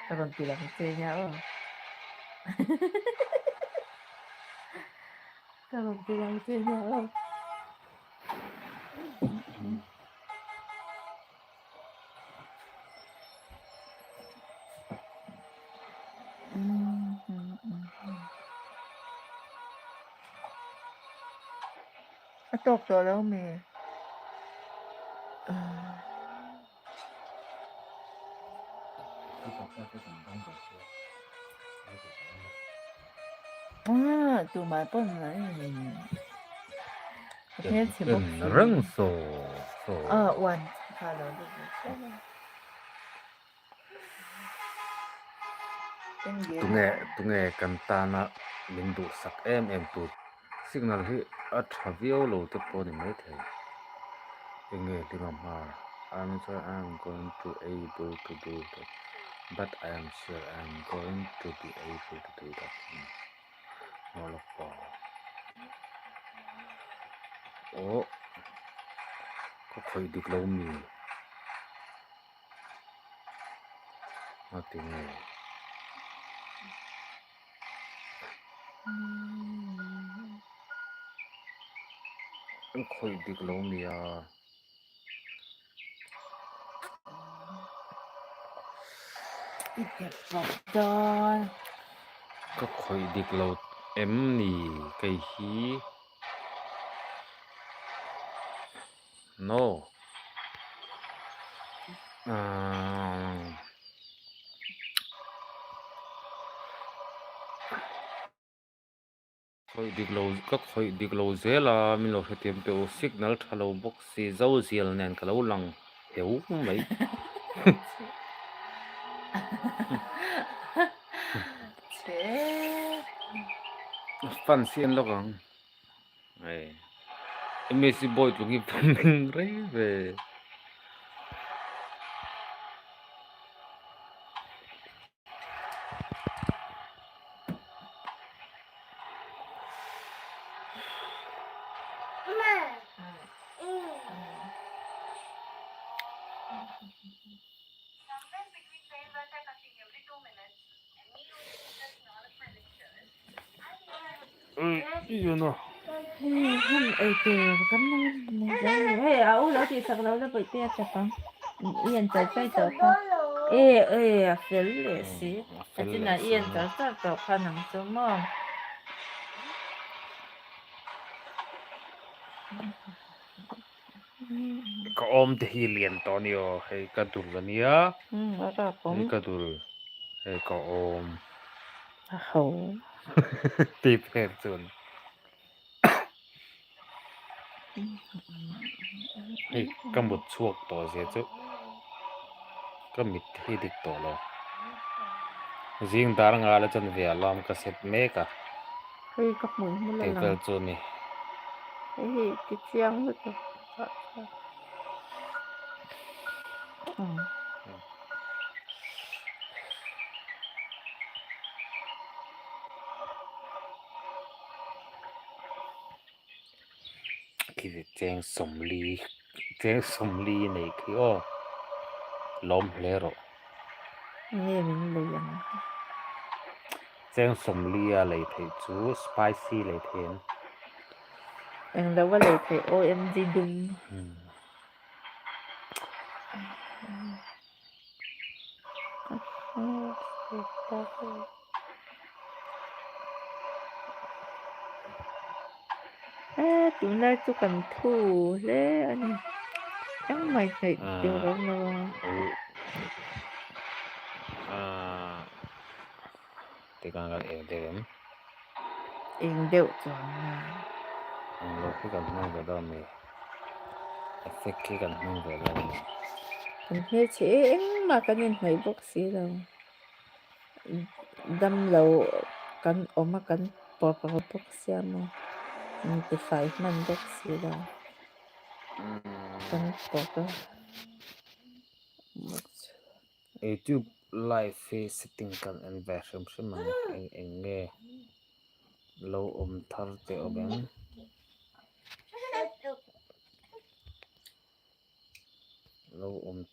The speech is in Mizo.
Ka rawn ti lang che nia aw. Ka rawn ti lang che nia aw. A tawk tawh lo mi? Ah, tumah pawn hmelchhe bawk si. Reng saw saw. Ah, uan kha lo lut ve chiam a. Tunge tunge kan tana min duhsak em em tur signal hi a tha viau lo te pawh a ni maithei enge hlim a hma I'm sure I'm going to able to do that but I am sure I'm going to be able to do that aw ka khawih dik lo mi. A ti nge? An khawih dik lo nia. I nghet bawk dawn. Ka khawih dik lo em ni kei hi? No. Khawih dik lo ka khawih dik lo zel a min lo hrethiam teh u signal tha lo bawk si zo zial nen ka lo lang heu mai. Fan si an lawk ang. Hei Messi boy tluk hi ka meng rei ve. Hei a u lo tih sak lo la bawihte a chak ang i en char char tawh kha e e a fel leh si a chinah i en char char tawh kha nang chu maw. Ka awm te hi lian tawh a ni aw hei ka dul a nia hei ka dul hei ka awm. A ho. Tih pek chuan hei ka mut chhuak tawh zia chu ka mit hi dik tawh lo. Zing dar nga la chuan ve a lawm ka set mek a. Hei ka hmui hmul a lang. Tih vel chu a ni. Hei hi ti chiang lutuk. Khi cheng sawmli cheng sawmli nei khi aw lawm hle rawh. Nge min lei ang. Cheng sawmli a lei theih chu spicy lei thei ang. Eng lo a lei theih OMG dum. E tunlai chu kan thu hle a ni. Engmah inhnaih tur a awm lo a. Tikhan kan eng deuh em? Eng deuh chuan a. Eng lo khi kan hmang ve dawn mi? Effect khi kan hmang ve dawn mi? Kan hmelchhe e engmah kan inhnaih bawk si lo. Dam lo kan awm a kan pawr bawk sia maw? Intifai hman bawk si lo. Kan pawr a. Youtube live hi setting kan en ve hrim hrim ang eng eng nge lo awm thar teh awm em? Lo awm.